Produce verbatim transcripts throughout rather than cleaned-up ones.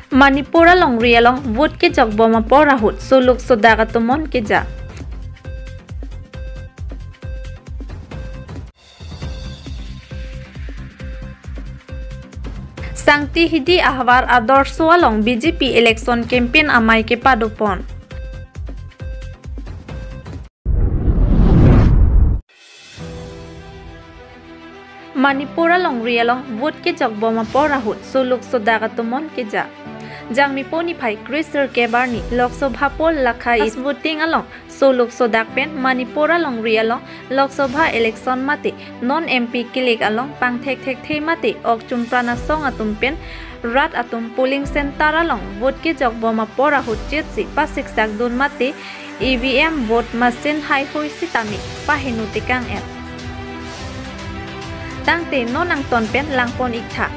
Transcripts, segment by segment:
Manipur alongri along vote kejok bom apor ahut soluk sodak atum mon keja. Sangti Hidi ahavar Adarsho along B J P election campaign amei kepadopon. Manipur alongri along vote kejok bom apor ahut soluk sodak atum mon keja. Jangmipo niphai kre sirkep arni Lok Sabha poll lakha East voting along soluk sodak pen Manipur alongri along Lok Sabha election mate non M P kilik along pangthek thekthe mate ok chumpran asong atum pen rat atum polling center along vote kejok bom apor ahut chitsi pasiksak dun mate E V M vote machine haihui sitame paheno tekang et. Tangte non angton pen langpon iktha.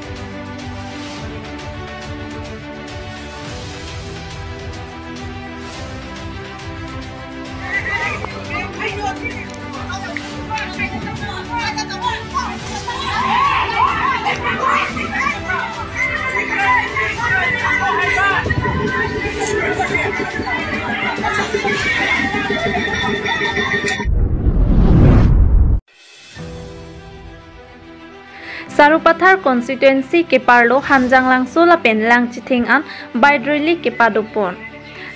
Sarupathar constituency keparlo Hanjanglangso lapen Langchithing an bike rally kepadopon.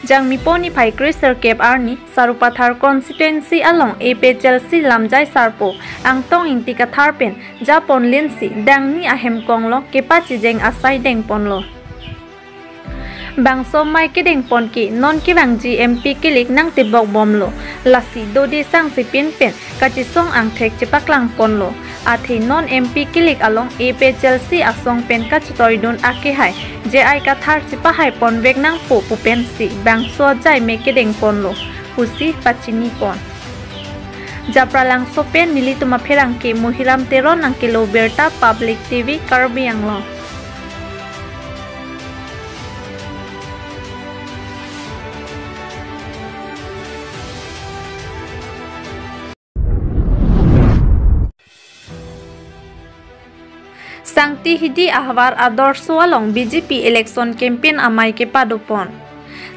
Jangmipo niphai kre sirkep arni Sarupathar constituency along A P H L C lamjai sarpo Angtong Ingti Kathar pen japon linsi dangni ahem konglo kepachijeng asai dengponlo. Bangso amei kedengpon ke non kevangji M P kilik nangtebok bomlo. Lasi dode sangsepin pen kachisong angthek chepaklangponlo. Athe non M P kilik along A P H L C asong pen kachetoidun akehai J I Kathar chepahaiponvek nangpo pu pensi bangso ajai amei kedengponlo pusi pachinipon. Japralangso pen nelitum apherangke Muhiram Teron nangkelo birta Public T V Karbi Anglong. Sangti Hidi ahavar Adarsho along B J P election campaign amei kepadopon.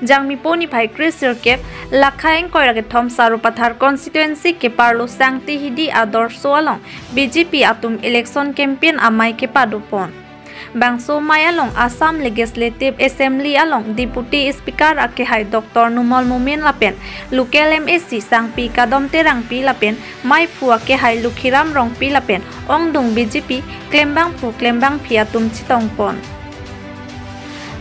Jangmipo niphai kre sirkep lakha ingkoi ra kethom Sarupathar constituency keparlo Sangti Hidi Adarsho along B J P atum election campaign amei kepadopon. Bangso amei along Assam Legislative Assembly along Deputy Speaker akehai Doctor Numal Momin lapen local M A C Sangpi Kadom Terangpi lapen meiphu akehai Lukhiram Rongpi lapen ongdung B J P klembangphu klembangphi atum chetongpon.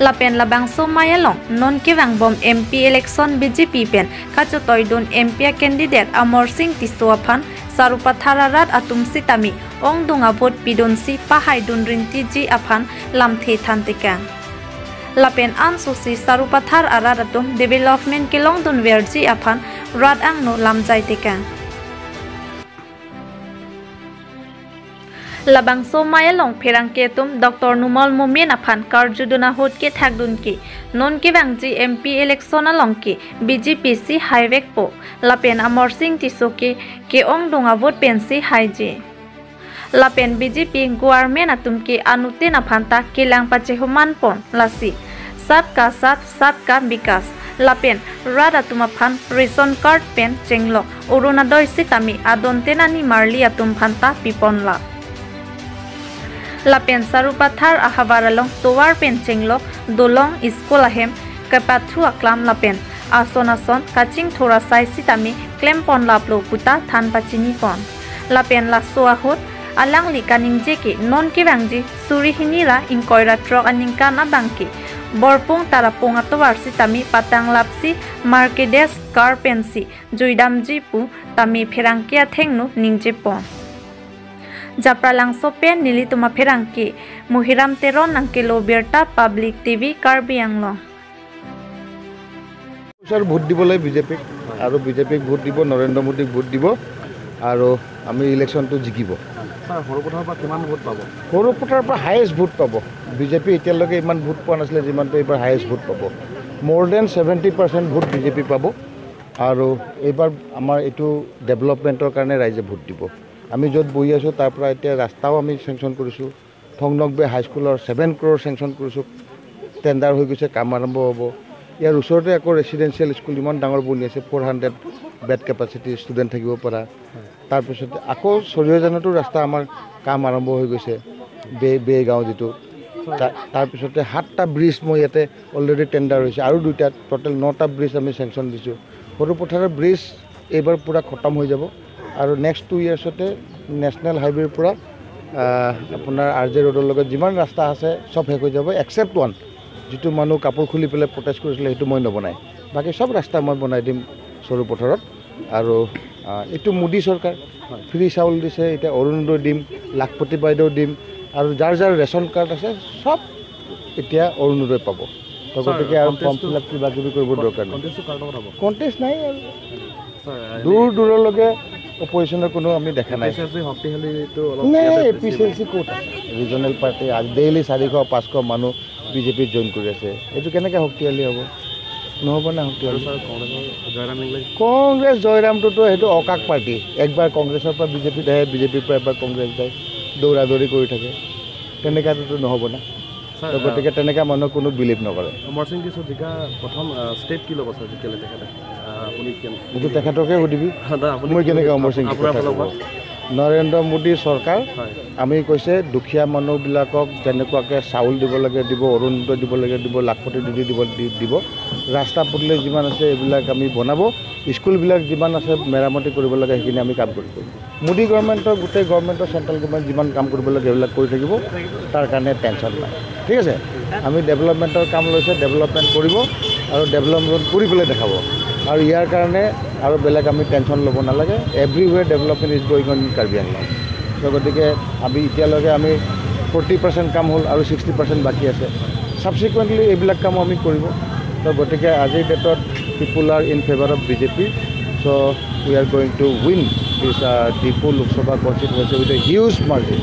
Lapen labangso amei along non kevangbom M P election B J P pen kachetoidun M P a candidate Amarsing Tisso aphan Sarupathar arat atum sitame ongdung avote pidunsi pahaidun rintiji aphan lamthe thantekang. Lapen ansosi Sarupathar arat atum development kelongdunverji aphan rat angno lamjaitekang. Labangso amei along pherangke atum Doctor Numal Momin aphan karjudun ahut kethakdun ke non kevangji M P election along ke B J P si haivekpo lapen Amarsing Tisso ke ke-ongdung avote pensi haiji. Lapen B J P government atum ke anuttin aphanta kelang pachehomanpon lasi Sabka Saath Sabka Vikas lapen rat atum aphan ration card pen chenglok Orunodoi sitame adon tenani marli atum aphanta piponlap. Lapen Sarupathar ahavar along tovar pen chenglok dolong, school ahem kepathu aklam lapen ason ason kachingthur asai sitame klemponlaplo puta than pachinipon. Lapen laso ahut alangli kaningje ke non kevangji suri hini ra ingkoi ra throk aningkan abang ke Borpung Tarapung atovar sitame patanglapsi Mercedes car pensi juidamji pu tame pherangke athengno ningjepon. Japralangso pen nelitum apherangke Muhiram Teron nangkelo birta Public T V Karbi Anglong. Sir, vote দিব লাগে বিজেপিক আৰু বিজেপিক ভোট দিব, নৰেন্দ্ৰ মোদীক ভোট দিব আৰু আমি ইলেকশ্যনটো জিকিব। ছাৰ, সৰুপথাৰৰ পৰা কিমান ভোট পাব? সৰুপথাৰৰ পৰা হায়েষ্ট ভোট পাব। বিজেপি এতিয়ালৈকে ইমান ভোট পোৱা নাছিলে যিমানটো এইবাৰ হায়েষ্ট ভোট পাব। More than seventy percent vote BJP পাব আৰু এইবাৰ আমাৰ এইটো ডেভেলপমেণ্টৰ কাৰণে ৰাইজে ভোট দিব। আমি য'ত বহি আছোঁ তাৰ পৰা এতিয়া ৰাস্তাও আমি চেংচন কৰিছোঁ। থংনকবে হাইস্কুলৰ ছেভেন ক্ৰ'ৰ চেংচন কৰিছোঁ। টেণ্ডাৰ হৈ গৈছে, কাম আৰম্ভ হ'ব। ইয়াৰ ওচৰতে আকৌ ৰেচিডেঞ্চিয়েল স্কুল ইমান ডাঙৰ বনি আছে, four hundred bed capacity student থাকিব পৰা। তাৰপিছতে আকৌ চৰিয়জানতো ৰাস্তা আমাৰ কাম আৰম্ভ হৈ গৈছে, বে বে গাঁও যিটো। তা- তাৰপিছতে সাতটা ব্ৰিজ মই ইয়াতে অলৰেডি টেণ্ডাৰ হৈছে, আৰু দুটা, টোটেল নটা ব্ৰিজ আমি চেংচন দিছোঁ। সৰুপথাৰৰ ব্ৰিজ এইবাৰ পূৰা খতম হৈ যাব আৰু নেক্সট টু ইয়াৰ্ছতে নেশ্যনেল হাইৱেৰ পৰা, আহ, আপোনাৰ আৰ জে ৰোডৰ লগত যিমান ৰাস্তা আছে, চব শেষ হৈ যাব, এক্সেপ্ট ওৱান, যিটো মানুহ কাপোৰ খুলি পেলাই প্ৰটেষ্ট কৰিছিলে, সেইটো মই নবনাই। বাকী চব ৰাস্তা মই বনাই দিম সৰুপথাৰত। আৰু, আহ, এইটো মোদী চৰকাৰ, ফ্ৰী চাউল দিছে, এতিয়া অৰুণোদয় দিম, লাখপতি বাইদেউ দিম, আৰু যাৰ যাৰ ৰেচন কাৰ্ড আছে, চব এতিয়া অৰুণোদয় পাব। তো ছাৰ, গতিকে আৰু ফৰ্ম কণ্টেষ্টটো ফিল আপ কিবা কিবি কৰিব দৰকাৰ নাই। কণ্টেষ্টটো কাৰ লগত হ'ব? কণ্টেষ্ট নাই আৰু। ছাৰ, দূৰ দূৰলৈকে অপজিশ্যনৰ কোনো আমি দেখা নাই। এ পি এইচ এল চি শক্তিশালীটো অলপ নাই, ইয়াতে এ পি এইচ এল চি ক'ত আছে? ৰিজনেল পাৰ্টি, আজি ডেইলি চাৰিশ পাঁচশ মানুহ বি জে পিত জইন কৰি আছে। এইটো কেনেকৈ শক্তিশালী হ'ব? নহ'ব না শক্তিশালী। ছাৰ, কংগ্ৰেছৰ জয়ৰাম ইংলেণ্ড। কংগ্ৰেছ জয়ৰামটোতো সেইটো অকাক পাৰ্টি। একবাৰ কংগ্ৰেছৰ পৰা বি জে পিত আহে, বি জে পিৰ পৰা এবাৰ কংগ্ৰেছ যায়, দৌৰা দৌৰি কৰি থাকে। তেনেকুৱাটোতো নহ'ব না। ছাৰ, তো গতিকে তেনেকুৱা মানুহক কোনো বিলিভ নকৰে। অমৰ সিং টিছো জিকা প্ৰথম, আহ, ষ্টেপ কি ল'ব ছাৰ, জিকিলে তেখেতে? আহ, আপুনি কি-, এইটো তেখেতকে সুধিবি। দাদা, আপুনি মই কি কেনেকৈ বুলি-, অমৰ সিং আপোনাৰ ফালৰ পৰা? নৰেন্দ্ৰ মোদী চৰকাৰ, হয়। আমি কৈছে দুখীয়া মানুহবিলাকক যেনেকুৱাকৈ চাউল দিব লাগে দিব, অৰুণোদয় দিব লাগে দিব, লাখপতি দিদি দিব, দি-, দিব। ৰাস্তা পদূলি যিমান আছে এইবিলাক আমি বনাব, স্কুলবিলাক যিমান আছে মেৰামতি কৰিব লাগে সেইখিনি আমি কাম কৰিব। মোদী গভৰ্ণমেণ্টৰ, গোটেই গভৰ্ণমেণ্টৰ, চেণ্ট্ৰেল গভৰ্ণমেণ্ট যিমান কাম কৰিব লাগে সেইবিলাক কৰি থাকিব, তাৰ কাৰণে টেনশ্যন নাই। ঠিক আছে, আমি ডেভেলপমেণ্টৰ কাম লৈছে, ডেভেলপমেণ্ট কৰিব আৰু ডেভেলপমেণ্ট কৰি পেলাই দেখাব। আৰু ইয়াৰ কাৰণে আৰু বেলেগ আমি টেনশ্যন ল'ব নালাগে। Everywhere development is going on in Karbi Anglong। তো গতিকে আমি এতিয়ালৈকে আমি ফৰ্টি পাৰ্চেণ্ট কাম হ'ল আৰু ছিক্সটি পাৰ্চেণ্ট বাকী আছে। ছাবচিকুৱেণ্টলি এইবিলাক কামো আমি কৰিব। তো গতিকে আজিৰ ডেটত people are in favor of B J P। So we are going to win this, uh, Diphu Lok Sabha constituency with a huge margin.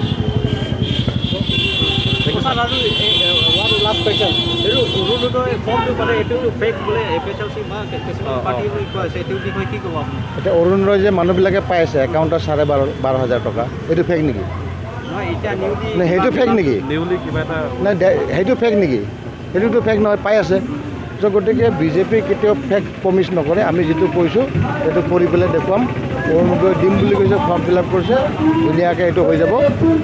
Sir, আৰু এই, এ, one last question। এইটো অৰুণোদয় ফৰ্মটো মানে এইটোতো ফেক বোলে, এ পি এইচ এল চি বা কিছুমান অ, অ। পাৰ্টিয়ে কৈ আছে, এইটোৰ বিষয়ে কি ক'ব আপুনি? এতিয়া অৰুণোদয় যে মানুহবিলাকে পাই আছে একাউণ্টত চাৰে বাৰ, বাৰ হাজাৰ টকা, এইটো ফেক নেকি? নহয়, এতিয়া নিউলি নাই, সেইটো ফেক নেকি? নিউলি কিবা এটা নাই, দে-, সেইটো ফেক নেকি? সেইটোতো ফেক নহয়, পাই আছে। তো গতিকে বি জে পি কেতিয়াও ফেক প্ৰমিছ নকৰে। আমি যিটো কৈছোঁ সেইটো কৰি পেলাই দেখুৱাম। অৰুণোদয় দিম বুলি কৈছে, ফৰ্ম ফিল আপ কৰিছে, ধুনীয়াকৈ এইটো হৈ যাব।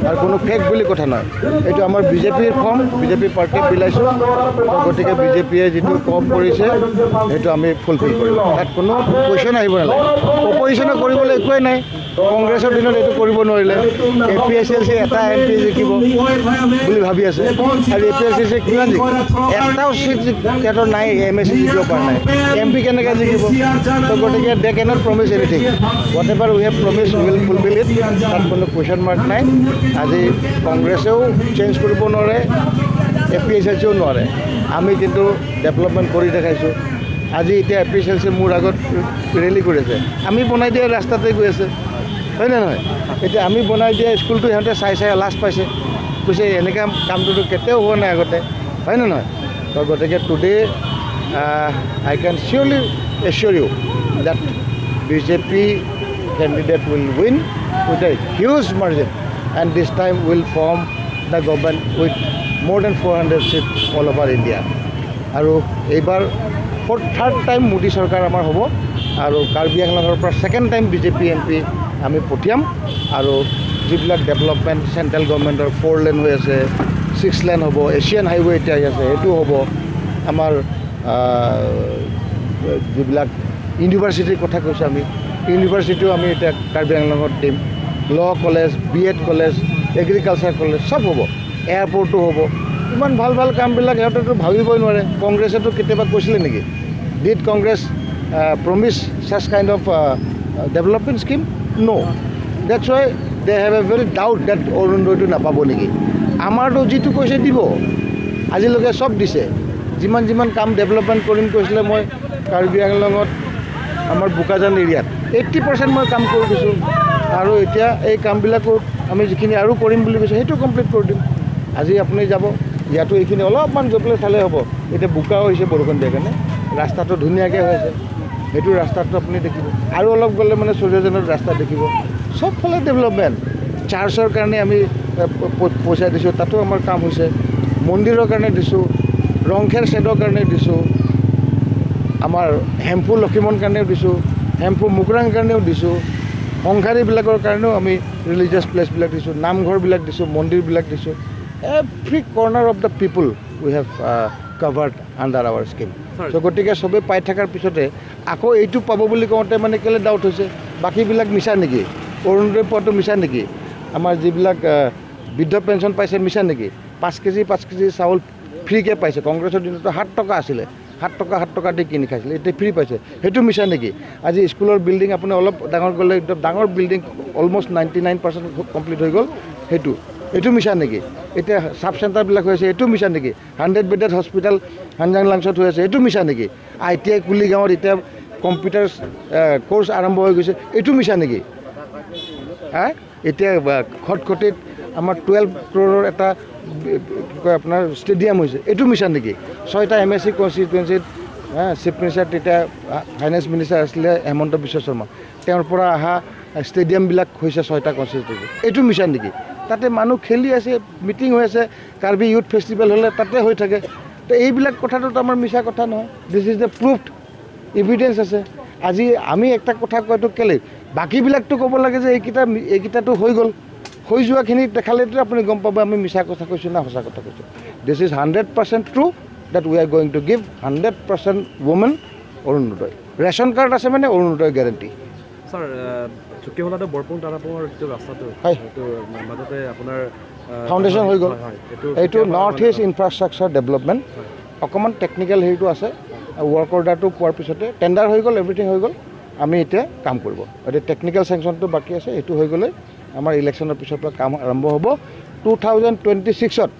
আৰু কোনো ফেক বুলি কথা নহয়, এইটো আমাৰ বি জে পিৰ ফৰ্ম, বি জে পি পাৰ্টিয়ে বিলাইছোঁ। তো গতিকে বি জে পিয়ে যিটো কম কৰিছে সেইটো আমি ফুলফিল কৰিম, তাত কোনো কুৱেশ্যন আহিব নালাগে। অপজিশ্যনে কৰিবলৈ একোৱেই নাই। কংগ্ৰেছৰ দিনত এইটো কৰিব নোৱাৰিলে। এ পি এইচ এল চি এটা এম পি জিকিব বুলি ভাবি আছে। আৰু এ পি এইচ এল চি কিমান জিকিব? এটাও চিট জি-, সিহঁতৰ নাই, এম এ চি জিকিব পৰা নাই। এম পি কেনেকৈ জিকিব? তো গতিকে they cannot promise anything। Whatever we have promised, we will fulfill it। তাত কোনো কুৱেশ্যন মাৰ্ক নাই। আজি কংগ্ৰেছেও চেঞ্জ কৰিব নোৱাৰে, এ পি এইচ এল চিও নোৱাৰে। আমি কিন্তু ডেভেলপমেণ্ট কৰি দেখাইছোঁ। আজি এতিয়া এ পি এইচ এল চি মোৰ আগত ৰেলী কৰি আছে, আমি বনাই দিয়া ৰাস্তাতে গৈ আছে, হয় নে নহয়? এতিয়া আমি বনাই দিয়া স্কুলটো সিহঁতে চাই চাই লাজ পাইছে, কৈছে, "এনেকা কামটোতো কেতিয়াও হোৱা নাই আগতে", হয় নে নহয়? তো গতিকে today, uh, I can surely assure you that B J P candidate will win with a huge margin and this time will form the government with more than four hundred seats all over India. আৰু এইবাৰ four third time Modi চৰকাৰ আমাৰ হ'ব। আৰু কাৰ্বি আংলঙৰ পৰা second time B J P M P আমি পঠিয়াম। আৰু যিবিলাক ডেভেলপমেণ্ট, চেণ্ট্ৰেল গভৰ্ণমেণ্টৰ ফ'ৰ লেন হৈ আছে, ছিক্স লেন হ'ব, এছিয়ান হাইৱে এতিয়া আহি আছে, সেইটো হ'ব। আমাৰ, আহ, যিবিলাক ইউনিভাৰ্চিটিৰ কথা কৈছোঁ আমি, ইউনিভাৰ্চিটিও আমি এতিয়া কাৰ্বি আংলঙত দিম। Law college, B Ed college, agriculture college, চব হ'ব। এয়াৰপৰ্টো হ'ব। ইমান ভাল ভাল কামবিলাক সিহঁতেতো ভাবিবই নোৱাৰে। কংগ্ৰেছেতো কেতিয়াবা কৈছিলে নেকি? Did Congress, uh, promise such kind of, uh, development scheme? No. That's why they have a very doubt that অৰুণোদয়টো নাপাব নেকি। আমাৰতো যিটো কৈছে দিব, আজিলৈকে চব দিছে। যিমান যিমান কাম ডেভেলপমেণ্ট কৰিম কৈছিলে, মই কাৰ্বি আংলঙত আমাৰ বোকাজান এৰিয়াত এইট্টি পাৰ্চেণ্ট মই কাম কৰি দিছোঁ। আৰু এতিয়া এই কামবিলাকো আমি যিখিনি আৰু কৰিম বুলি কৈছোঁ, সেইটো কমপ্লিট কৰি দিম। আজি আপুনি যাব, ইয়াতো এইখিনি অলপমান গৈ পেলাই চালে হ'ব। এতিয়া বোকা হৈছে বৰষুণ দিয়াৰ কাৰণে, ৰাস্তাটো ধুনীয়াকৈ হৈ আছে। সেইটো ৰাস্তাটো আপুনি দেখিব, আৰু অলপ গ'লে মানে চৰিয়াজানত ৰাস্তা দেখিব। চবফালে ডেভেলপমেণ্ট। চাৰ্চৰ কাৰণে আমি, এ, প-, প-, পইচা দিছোঁ, তাতো আমাৰ কাম হৈছে। মন্দিৰৰ কাৰণে দিছোঁ, ৰংখেৰ শ্বেডৰ কাৰণে দিছোঁ, আমাৰ হেম্পু লক্ষীমন কাৰণেও দিছোঁ, হেম্পু মুকুৰাং কাৰণেও দিছোঁ, সংঘাৰীবিলাকৰ কাৰণেও আমি ৰিলিজিয়াছ প্লেচবিলাক দিছোঁ, নামঘৰবিলাক দিছোঁ, মন্দিৰবিলাক দিছোঁ। Every corner of the people we have covered under our scheme. হয়। চ' গতিকে চবেই পাই থকাৰ পিছতে আকৌ এইটো পাব বুলি কওঁতে মানে কেলে ডাউট হৈছে? বাকীবিলাক মিছা নেকি? অৰুণোদয় পোৱাটো মিছা নেকি? আমাৰ যিবিলাক আহ, বৃদ্ধ পেঞ্চন পাইছে মিছা নেকি? পাঁচ কেজি পাঁচ কেজি চাউল ফ্ৰীকে পাইছে। কংগ্ৰেছৰ দিনতো সাত টকা আছিলে, সাত টকা সাত টকা দি কিনি খাইছিলে, এতিয়া ফ্ৰী পাইছে, সেইটো মিছা নেকি? আজি স্কুলৰ বিল্ডিং আপুনি অলপ ডাঙৰ গ'লে একদম ডাঙৰ building, almost ninety nine percent complete হৈ গ'ল, সেইটো, এইটো মিছা নেকি? এতিয়া ছাব চেণ্টাৰবিলাক হৈ আছে, এইটো মিছা নেকি? হাণ্ড্ৰেড বেডেড হস্পিটেল হানজাং লাংচত হৈ আছে, এইটো মিছা নেকি? আই টি আই কুলিগাঁৱত এতিয়া কম্পিউটাৰ কৰ্চ আৰম্ভ হৈ গৈছে, এইটো মিছা নেকি? হা? এতিয়া আহ, খটখটিত আমাৰ টুৱেলভ ক্ৰ'ৰৰ এটা, কি কয়, আপোনাৰ ষ্টেডিয়াম হৈছে, এইটো মিছা নেকি? ছয়টা এম এ চি কনষ্টিটুৱেঞ্চিত, হা, চিফ মিনিষ্টাৰ তেতিয়া ফাইনেন্স মিনিষ্টাৰ আছিলে হিমন্ত বিশ্ব শৰ্মা, তেওঁৰ পৰা অহা ষ্টেডিয়ামবিলাক হৈছে ছয়টা কনষ্টিটুৱেঞ্চিত, এইটো মিছা নেকি? তাতে মানুহ খেলি আছে, মিটিং হৈ আছে, কাৰ্বি ইউথ ফেষ্টিভেল হ'লে তাতে হৈ থাকে। তো এইবিলাক কথাটোতো আমাৰ মিছা কথা নহয়। This is the proved evidence আছে। আজি আমি একটা কথা কওঁতো কেলে, বাকীবিলাকতো ক'ব লাগে যে এইকেইটা, এইকেইটাতো হৈ গ'ল, হৈ যোৱাখিনি দেখালেতো আপুনি গম পাব আমি মিছা কথা কৈছোঁ না সঁচা কথা কৈছোঁ। This is hundred percent true that we are going to give hundred percent women Orunodoi. Ration card আছে মানে অৰুণোদয় গেৰেণ্টি। ছাৰ, আহ, চুকেহোলা টু বৰপুং তাৰাপুঙৰ যিটো ৰাস্তাটো, হয়। সেইটো মাজতে আপোনাৰ, আহ, ফাউণ্ডেশ্যন হৈ গ'ল। হয়, হয়, এইটো এইটো কেতিয়াবা নৰ্থ মানে ইষ্ট ইনফ্ৰাষ্ট্ৰাকচাৰ ডেভেলপমেণ্ট। হয়। অকণমান টেকনিকেল হেৰিটো আছে। ৱৰ্ক অৰ্ডাৰটো পোৱাৰ পিছতে টেণ্ডাৰ হৈ গ'ল, এভৰিথিং হৈ গ'ল, আমি এতিয়া কাম কৰিব। এতিয়া টেকনিকেল চেংচনটো বাকী আছে, সেইটো হৈ গ'লে আমাৰ ইলেকশ্যনৰ পিছৰ পৰা কাম আৰম্ভ হ'ব। টু থাউজেণ্ড টুৱেণ্টি ছিক্সত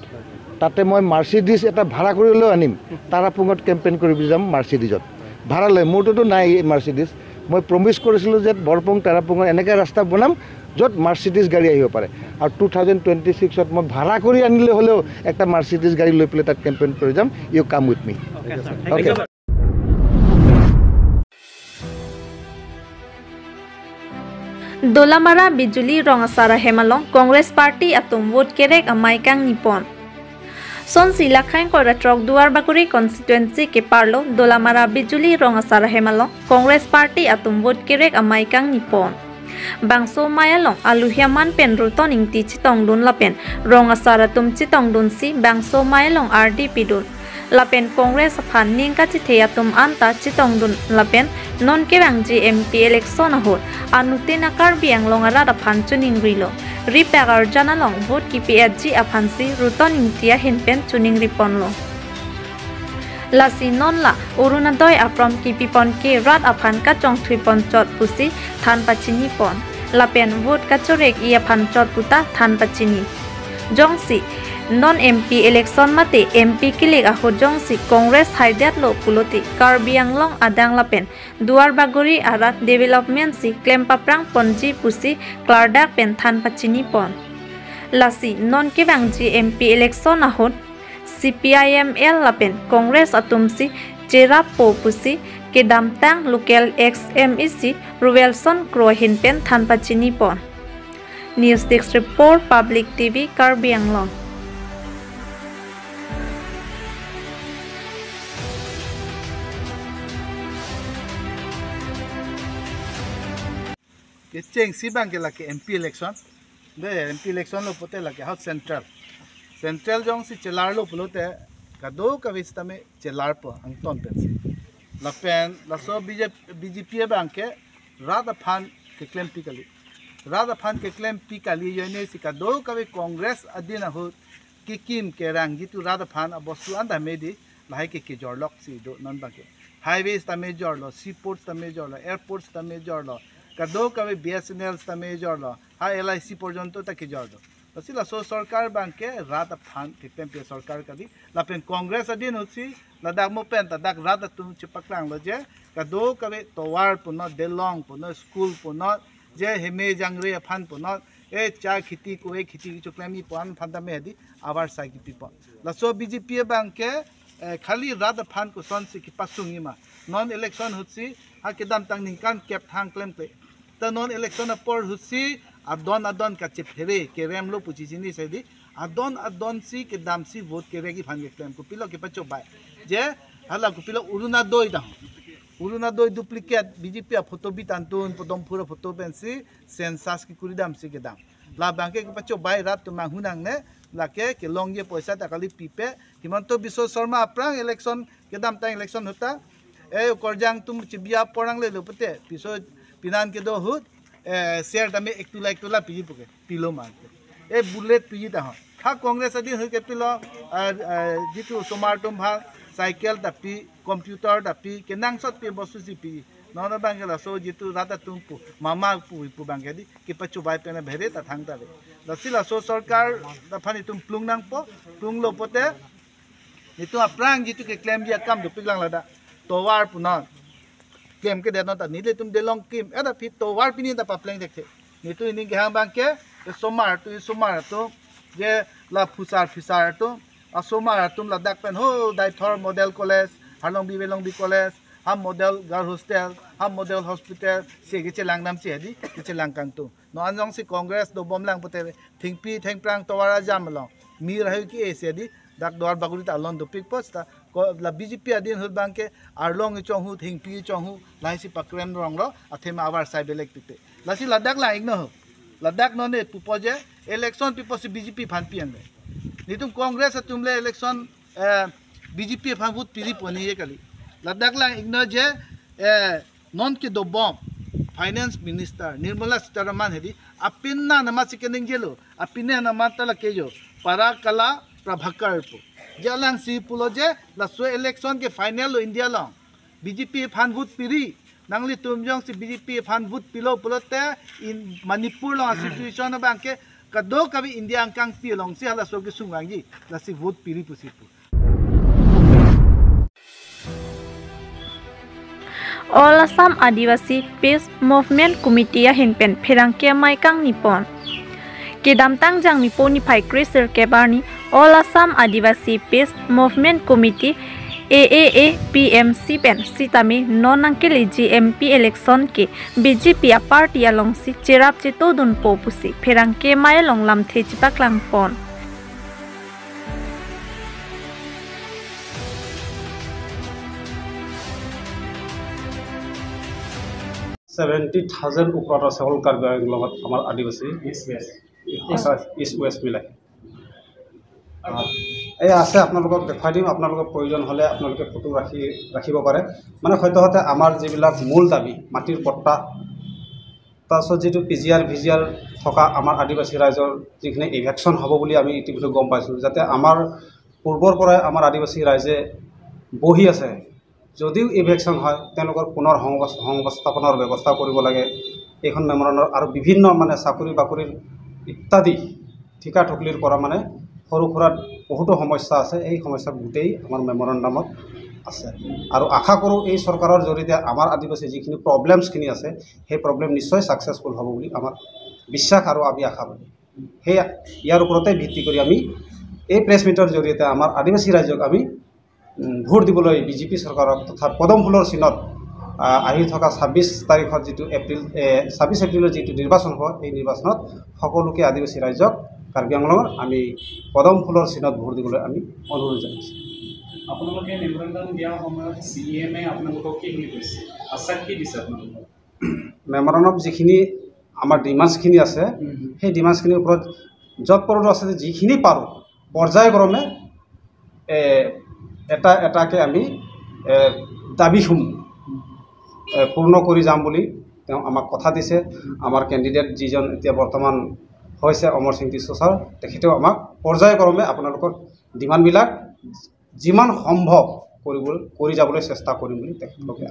তাতে মই মাৰ্চিডিজ এটা ভাড়া কৰি লৈ আনিম, তাৰাপুঙত কেম্পেইন কৰিবলৈ যাম মাৰ্চিডিজত ভাড়া লৈ। মোৰটোতো নাই এই মাৰ্চিডিজ। মই প্ৰমিছ কৰিছিলোঁ যে বৰপুং তাৰাপুঙত এনেকৈ ৰাস্তা বনাম য'ত মাৰ্চিডিজ গাড়ী আহিব পাৰে। আৰু টু থাউজেণ্ড টুৱেণ্টি ছিক্সত মই ভাড়া কৰি আনিলে হ'লেও একটা মাৰ্চিডিজ গাড়ী লৈ পেলাই তাত কেম্পেইন কৰি যাম। You come with me। Okay, sir. Thank you, sir. Dolamara Bijuli Rong Asar ahem along Congress Party atum vote kerek amei kangni pon. Sonsi lakhang koi ra throk Duarbagori constituency keparlo Dolamara Bijuli Rong Asar ahem along Congress Party atum vote kerek amei kangni pon. Bangso amei along Alu Hyaman pen Ruton Ingti chetongdun lapen Rong Asar atum chetongdunsi bangso amei along ardi pidun. Lapen Congress aphan ning kachethe atum anta chetongdun lapen non kevangji M P election ahut anuttin a-Karbi Anglong arat aphan choningrilo. Ripak arjan along vote kipi-etji aphansi Ruton Ingti ahin pen choningri ponlo. Lasi non la Orunodoi aprom kipi pon ke rat aphan kachongthui pon chot pusi than pachini pon. Lapen vote kachorek-i aphan chot puta than pachini. Jongsi non M P election mate M P kilik ahut jongsi Congress haidetlo pulote Karbi Anglong adang lapen Duarbagori arat development si klem paprang ponji pusi klardak pen than pachini pon. Lasi non kevangji M P election ahut C P I M L lapen Congress atumsi cherappo pusi kedamtang local ex M A C Ruelson Kro ahin pen than pachini pon. News Desk Report, Public T V, Karbi Anglong. Kechengsi abang ke lake M P election. De M P election lo pulote lake ahut central. Central jongsi chelarlo pulote kadokave sitame chelarpo angton pensi. Lapen laso B J P, B J P abang ke rat aphan keklempi kali. Rat aphan keklempi kali ajoine si kadokave Congress adin ahut kekim kerangji atum rat aphan abostu anta medi lahai ke kejorloksi do non abang ke. Highways tame jorlo, seaports tame jorlo, airports tame jorlo, kadokave B S N L tame jorlo, ha L I C porjonto ta kejor do. Lasi laso sorkar abang ke rat aphan keklempi sorkar kali. Lapen Congress adin ahutsi ladak mo pen ta dak rat atum chepaklanglo je kadokave tovar punon, delong punon, school punon, je heme jangre aphan punon, e cha kheti kove kheti kechoklem-i pon aphan tame hedi abar sai kipi pon. Laso B J P abang ke, eh, khali rat aphan kosonsi kepasung-i ma. Non election ahutsi ha kedamtang ningkan kep thang klemkle. Ta non election apor ahutsi adon adon kachephere keremlo pusi chinisi hedi Adon adon si kedam si vote kerek iphan keklem, kopilo kepachobai. Je hala kopilo Orunodoi dang. Orunodoi duplicate, B J P a photo bi tantun, Padma Phuron photo pensi census kekuri dam si kedam. Labang ke kepachobai, rat atum manghu nangne, lake kelongji apoisa ta kali pipe. Himanta Biswa Sarma aphrang election kedamtang election ahut ta, eh, Karjang atum chibiya porang lelo pute, piso pinan kedo ahut, eh, share tame ek tola ek tola piji puke, pilo mante. Eh, bullet piji ta ho. Ha Congress adin ahut ke pilo, ah, ah, jitu osomar atum aphan cycle ta pi, computer ta pi, kenangsot pi bostu si pi. Non abang ke laso jitu rat atum pu, mama pu, pu abang ke di, kepachobai pen bhere ta thangta re. Lasi laso sorkar aphan itum plung nangpo, plunglo pute, itum aphrang jitu keklemji akam dopik lang ladak. Tovar pu non. Klem kedet non ta nelitum delong kim. Eda phi tovar pini ta papleng dekthe. Nelitum ining kehang abang ke, osomar atum, osomar atum, je la phusar phisar atum, osomar atum ladak pen ho Deithor Model College, Harlongbi Velongbi College, ha Model Girl Hostel, ha Model Hospital, si kechelang dam si hedi, kechelang kangtung. Non anjong si Congress dobom lang pute thengpi thengphrang tovar ajam along mir ahui ke-e si hedi, dak Duar Bagori ta alon dopik po seta ko la B J P adin ahut abang ke arlong ichong hu, thengpi ichong hu, lahai si pakrem rong lo, athema avar sai belek pite. Lasi ladak lang ikno ho. Ladak non ne pupo je, election pipo si B J P aphan pi ang le. Nelitum Congress atum le election, eh, B J P aphan vote piri poni ye kali. Ladak lang ikno je, eh, non kedobom Finance Minister Nirmala Sitharaman hedi, apin na nama si kening jelo, apin ne nama ta lake jo, Parakala Prabhakar pu. Je alang si pulo je, laso election ke final lo India along. B J P aphan vote piri, nanglitum jongsi B J P aphan vote pilo pulote, in Manipur along situation abang ke, kadokave India angkang pi along si halaso kesung vangji, lasi vote piri pusi pu. All Assam Adivasi Peace Movement Committee ahin pen pherangke amei kangni pon. Kedamtang Jangmi po niphai kre sirkep arni All Assam Adivasi Peace Movement Committee, A A A P M C pen sitame non nangkeleji M P election ke B J P a party along si cherap chetodun po pusi pherangke amei along lamthe chepaklang pon. Seventy thousand ওপৰত আছে অল কাৰ্বি আংলঙত আমাৰ আদিবাসী, ইষ্ট ৱেষ্ট মিলাই। এই আছে, আপোনালোকক দেখুৱাই দিম। আপোনালোকৰ প্ৰয়োজন হ'লে আপোনালোকে ফটো ৰাখি ৰাখিব পাৰে। মানে সদ্যহতে আমাৰ যিবিলাক মূল দাবী, মাটিৰ পট্টা, তাৰপিছত যিটো পি জি আৰ, ভি জি আৰ থকা আমাৰ আদিবাসী ৰাইজৰ যিখিনি ইভেকশ্যন হ'ব বুলি আমি ইতিমধ্যে গম পাইছোঁ, যাতে আমাৰ পূৰ্বৰ পৰাই আমাৰ আদিবাসী ৰাইজে বহি আছে, যদিও ইভেকশ্যন হয়, তেওঁলোকৰ পুনৰ সংস্থাপনৰ ব্যৱস্থা কৰিব লাগে। এইখন মেমৰেণ্ডাম আৰু বিভিন্ন মানে চাকৰি বাকৰিৰ ইত্যাদি ঠিকা ঠুকলিৰ পৰা মানে সৰু সুৰা বহুতো সমস্যা আছে। এই সমস্যা গোটেই আমাৰ মেমৰেণ্ডামত আছে। আৰু আশা কৰোঁ, এই চৰকাৰৰ জৰিয়তে আমাৰ আদিবাসী যিখিনি প্ৰব্লেমছখিনি আছে, সেই প্ৰব্লেম নিশ্চয় ছাকচেছফুল হ'ব বুলি আমাৰ বিশ্বাস আৰু আমি আশাবাদী। সেই ইয়াৰ ওপৰতে ভিত্তি কৰি আমি এই প্ৰেছ মিটৰ জৰিয়তে আমাৰ আদিবাসী ৰাইজক আমি ভোট দিবলৈ বি জে পি চৰকাৰক তথা পদম ফুলৰ চিনত আহি থকা ছাব্বিছ তাৰিখত, যিটো এপ্ৰিল, ছাব্বিছ এপ্ৰিলৰ যিটো নিৰ্বাচন হ'ব, এই নিৰ্বাচনত সকলোকে আদিবাসী ৰাইজক, কাৰ্বি আংলঙৰ আমি পদম ফুলৰ চিনত ভোট দিবলৈ আমি অনুৰোধ জনাইছোঁ। আপোনালোকে মেমৰেণ্ডাম দিয়াৰ সময়ত চি ই এমে আপোনালোকক কি বুলি কৈছে, আশ্বাস কি দিছে আপোনালোকক? মেমৰেণ্ডামত যিখিনি আমাৰ ডিমাণ্ডছখিনি আছে, সেই ডিমাণ্ডছখিনিৰ ওপৰত যৎপৰোনাস্তি যিখিনি পাৰোঁ পৰ্যায়ক্ৰমে এটা এটাকৈ আমি দাবীসমূহ পূৰ্ণ কৰি যাম বুলি তেওঁ আমাক কথা দিছে। আমাৰ কেণ্ডিডেট যিজন এতিয়া বৰ্তমান হৈছে অমৰ সিং টিছো ছাৰ, তেখেতেও আমাক পৰ্যায়ক্ৰমে আপোনালোকৰ ডিমাণ্ডবিলাক যিমান সম্ভৱ কৰিব কৰি যাবলৈ চেষ্টা কৰিম বুলি তেখেতলোকে